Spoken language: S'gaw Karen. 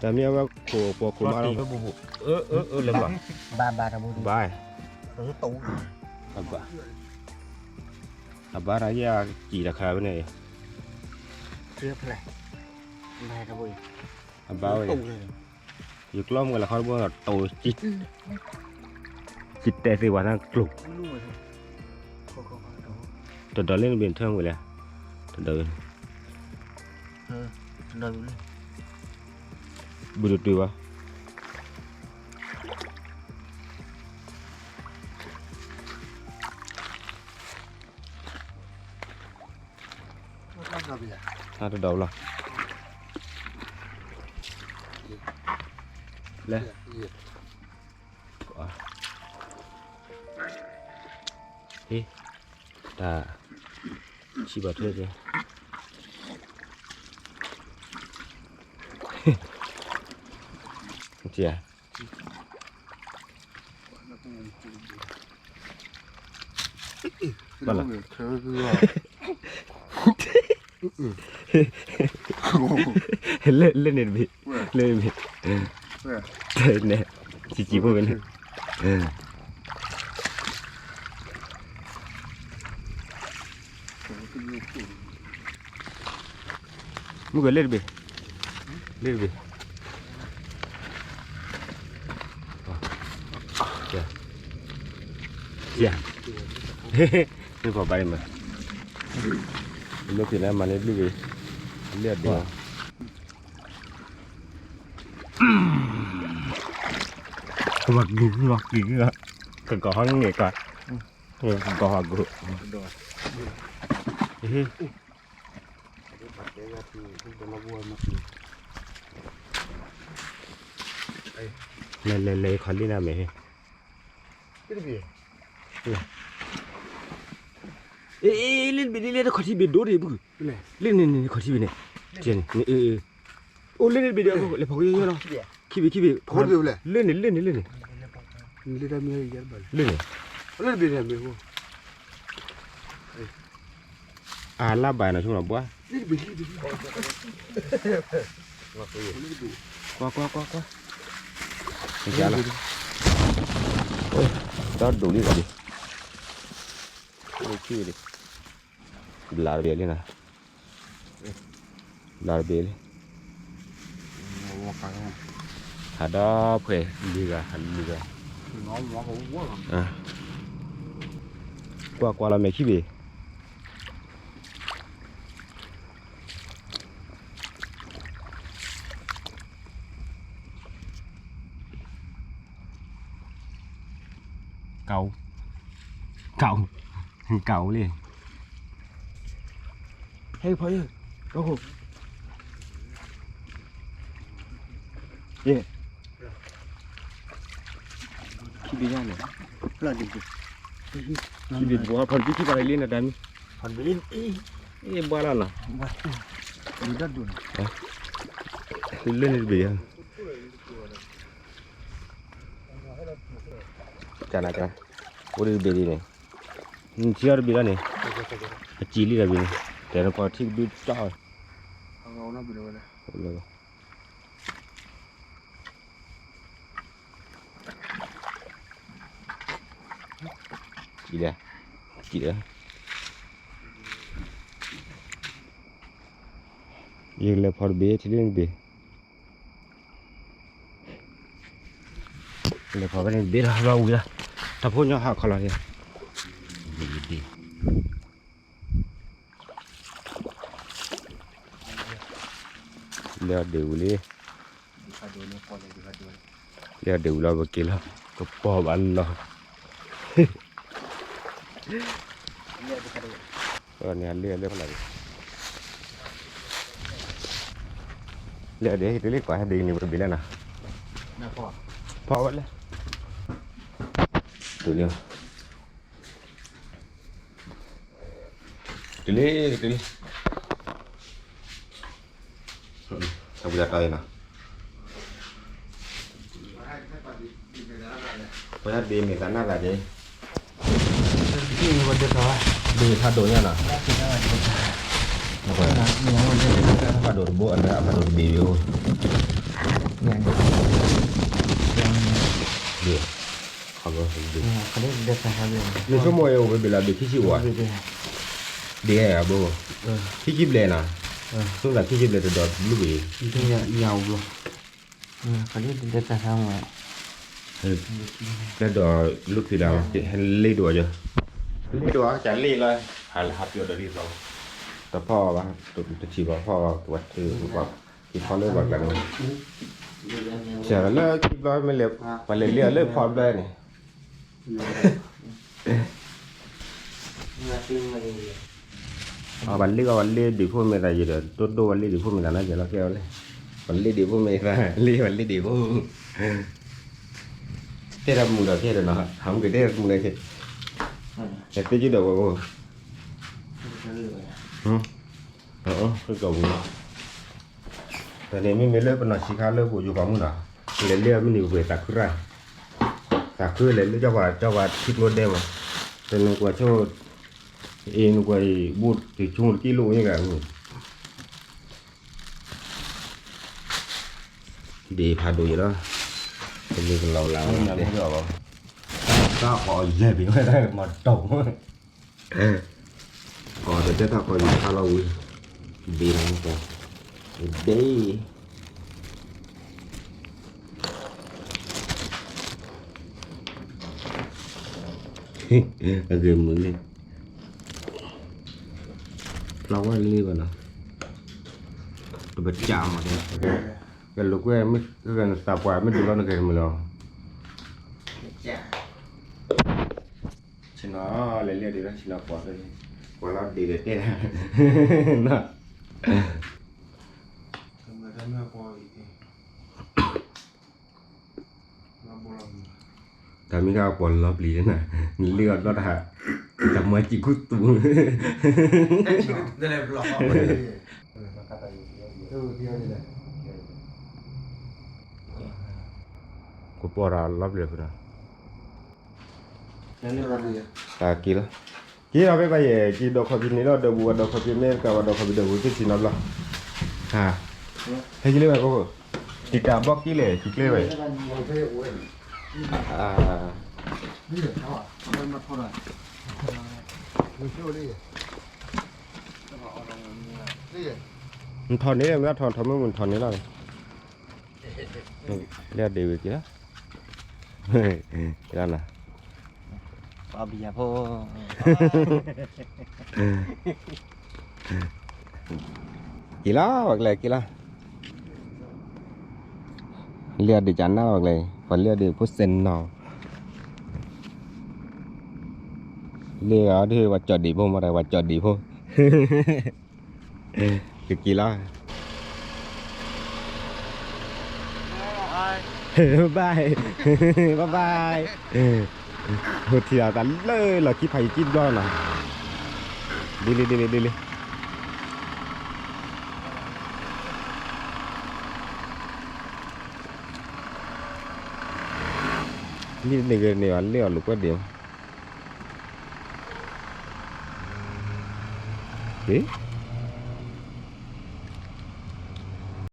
တၢ်မ့ၢ်အဝဲခိၣ်ပှီၤခိၣ်မးလီၤ, အၢ အၢ အၢ လၢဘၣ်, ဘၣ်ဘၣ်တဘိ, ဘၣ်, အဘၣ်, အဘၣ်တၢ်ယဲၢ်ကံၣ်တခါဝဲန့ၣ်, အဘၣ်ဝဲ, ယကျီမုၢ်လၢခီတဘိတိၤ, ယတဲသ့ဝဲသးကျိၤ, တဒီးလၢနဘ့ၣ်ထၢမုၢ်လဲၣ်, တဒီး, ဘုဒိၣ်တုၤဘၣ် ဟးတဒီးလီၤ, လဲၤ, ဟ့ၣ်, တၢ်, ဆံဘၣ်ထွဲကဲ, ကဲ လၢန့ၣ်တဘ့ၣ်, လၢန့ၣ်, န့ၣ်, စံးစံးဖိဝဲန့ၣ်, မုၢ်ကလ့ၣ်တဘ့ၣ်, လ့ၣ်တဘ့ၣ်, မ့ၢ်ပှၤဘၣ်အံၤမး, မ့ၢ်ဖံးန့ၣ်မၤန့ၢ်ဘျုးဂ့ၤ, လ့ၣ်အဒိၣ်, ကဘၣ်ကံၢ်, ကဘၣ်ကံၢ်, ကကီၤဟီၣ်ငဲၢ်ကီး, ကကီၤဟီၣ်ကီး, လဲၤလဲၤလဲၤ ခီလ့ၣ်နၤမဲာ်, လ့ၣ်တဘ့ၣ်လ့ၣ်လ့ၣ် တခီထံဘ့ၣ်ဒိၣ်ဒံးဘု, လ့ၣ်န့ၣ်န့ၣ် ခီထံဘ့ၣ်န့ၣ်, န့ၣ်, အိၣ်လ့ၣ်န့ၣ်တဘ့ၣ်ဒီး လဲၤဖီကယီယီလီၤ, ခံဘ့ၣ်ခံဘ့ၣ်, လ့ၣ်န့ၣ် လ့ၣ်န့ၣ် လ့ၣ်န့ၣ်, လ့ၣ်န့ၣ်, အလါဘၣ်နီၤဆိနီၤဘှါ, ကွၢ်ကွၢ်ကွၢ်ကွၢ်, တၢ်ဒိၣ်လံဂၤဒံး, ဘျါတဘ့ၣ်လံနၤ, ဘျါတဘ့ၣ်လံ, ဟးဒီးဖှဲးလံဂၤ ဟးလံဂၤ, ကွၢ်ကွၢ်လီၤမဲာ်ခံဘ့ၣ် ကၢ်, ကၢ်, ကၢ်လံ, ဟဲဖီယၢ်, ကၢ်ခိၣ်, ယဲၢ်, ခံဘ့ၣ်ညါန့ၣ်, ခံဘ့ၣ်တဘိ ဖီတဘ့ၣ်ခံပာ်လၢလံနတၢ်မံ, အ့ၣ်ဘှါလီၤနီၤ, လၢန့ၣ်တဘ့ၣ်ယါ, ကနက, အိၣ်ဒံးတဘ့ၣ်ဒ်န့ၣ်, ထံအီၤတဘ့ၣ်လီၤန့ၣ်, အစံးလံတဘ့ၣ်န့ၣ်, တဲနပှၤထံကဘ့ၣ်ကၠီ, ကံၣ်လဲၣ်, ကံၣ်လဲၣ်, ယလဲၤဖီတဘ့ၣ် ထံလၢန့ၣ်တဘ့ၣ်, လဲၤဖီဖဲန့ၣ်တဘ့ၣ်လီၤ ဘၣ်ဝံၤလီၤ, တၢ်ဖိညီဟးခီလီၤ, လဲၤအီၤဒ့ၣ်ဝံၤလံ, လဲၤအီၤဒ့ၣ်ဝံၤလီၤ ပက့ၤလီၤ, ကပီၤဘၣ်နီၤ, န့ၣ်လၢလၢဖလၢ်, လၢဒ့ၣ်တလ့ၣ်ကွၢ်ဒ့ၣ်န့ၣ် ပဘ့ၣ်လၢနီၤ, ဖီဝဲလဲၣ်, တုၤလၢ တုၤလံ တုၤလံ, အဝံၤလီၤတီၤအံၤနီၤ, ပှၤဒ့မ့ၢ်သးနၢ်သးဒ့, ဒ့ဖးဒိၣ်ညါနီၤ, ဖးဒိၣ်တဘိအနၢ် ဖးဒိၣ်တဘ့ၣ်ဝဲ, ဒ့, မ့ၢ်ဆိကမိၣ်အံၤအိၣ်ဝဲဘ့ၣ်လၢဘ့ၣ်ခံဆံဝဲ, ဒ့အဘိ, ခံဆံဘျဲၣ်နီၤ, ဆိသးခံဆံဘျဲၣ်တဒီးဘျုးဘ့ၣ်, တဒီးလၢခံဒီး လ့ဒိၣ်, လ့ဒိၣ်ကလ့လီၤ, ဟးပျီဒီးဒ်သိး, တဖီၣ်ဘၣ်, တထံၣ်ဘၣ်ဖီၣ်ဘၣ်, ကဖီလၢပှၤကျါန့ၣ်, ဆဲးလၢခံဘျီမ့ၢ်လဲၤ, ပှၤလဲၤလ့အီၤလၢဖီဘျီန့ၣ် ပှၤလ့ကီး ပှၤလ့ဒ့ၣ်ဖိမ့ၢ်သးယံၤဒီး ဒိၣ်ဒိၣ်ပှၤလ့ဒ့ၣ်ဖိမ့ၢ်သးနီၤ ယဲလီၤကဲဝဲလဲၣ်, ပှၤလ့ဒ့ၣ်ဖိမ့ၢ်သး လ့ပှၤလ့ဒ့ၣ်ဖိ, တဲတၢ်မုာ်ဒီးကဲဒီးနီၤ ဟးမုာ်ကတဲတၢ်မုာ်လၢကဲ, သ့ကၠုဒီးဝဲအိၣ်, ဃုကီၢ်ပူၤ တၢ်န့ၣ်မ့မ့ၢ်လၢပနီၢ်ဆံးခါလၢပအိၣ်ယိၤကီၢ်မုၢ်နီၤ, လဲၤလၢအမုၢ်နံၤပှဲၤသးခုရၣ်, သးခုလဲၤလၢကၠီပှၤ ကၠီပှၤထံကျိဒဲမး, တနကွၢ်ဆိ, အ့ၣ်နကွၢ်အံၤ ဘိၣ်တဆိကံလိၣ်ညါဂၤမုၢ်, ဒ်ဖးဒိၣ်ယဲလီၤ, တမ့ၢ်ကလီၤလၢ, တၢ်ဃီယဲၢ်ဘ့ၣ်ဝဲဒၣ်မၤတီၢ် ကီးတတဲတၢ်ကီးယူၤခါလီၤဝံၤ, ဘ့ၣ်လီၤ, ဘ့ၣ်, အဂ့ၢ်မုာ်လံ, ဖျါဝဲလံဘၣ်နီၤ, တပစၢ်မး, ကလိာ်ကွဲ, နသးပှၢ်မ့ၢ်ဒုးလီၤနဂ့ၢ်မုာ်လီၤ ဆ့ၣ်နီၤလဲၤလၢဒံးလီၤ ဆ့ၣ်နီၤကွၢ်, ကွၢ်လီၤဒံးဒီးတဲ, နီၤ, တၢ်မ့ၢ်ကပီၤလီၤပျံၤန့ၣ်, နလ့အီၤဒီတဟး, တၢ်မၤစံးခူသူၣ် ကပီၤတၢ်လီၤပျံၤဖုဒီး, တၢ်က့ၤလီၤ, က့ၤလီၤဖဲဘၣ်ယဲၢ် က့ၤဒီးခီၣ်ဖံးန့ၣ်လီၤ ဒီးဘူးဝဲဒီးခီၣ်ဖံး မ့ၢ်ကဝဲဒီးခီၣ်ဖံးဒီးဘူးသ့ၣ်ထံနီတဘျီ, ဟါ, ဟဲက့ၤလၢဝဲကအိၣ်, တံာ်တာ်ဘီက့ၤလဲၣ် က့ၤကျဲဝဲ, နထီၣ်န့ၣ် မ့ၢ်ထီၣ်ထီၣ်မုၢ်မုၢ်ထီၣ်န့ၣ်လီၤ, လၢဒ့ၣ်ဝံၤက့ၤလီၤ, က့ၤလီၤနၤ, ပဘံယၤဖိ က့ၤလီၤ ပှၤကျဲက့ၤလီၤ, လ့အီၤဒံးကနၣ်လီၤပှၤကျဲ, ပှၤလ့အီၤဒံးဖိစဲးနီၤ, လ့အီၤဒံးပှၤကၠီၣ်ဒံးဖိမ့ၢ်တၢ် ပှၤကၠီၣ်ဒံးဖိ ကက့ၤလီၤ, ဘၣ်ဘၣ် ဟိထံၣ်လီၤတၢ်လၢလီၢ်ခံဖးယံၤကံဘျီနီၤ, ဒ်လံ ဒ်လံ ဒ်လံ, လံန့ၣ်ဂ့ၤန့ၣ် လၢအီၤလိာ်ကွဲဒံး, ဟ့ၣ်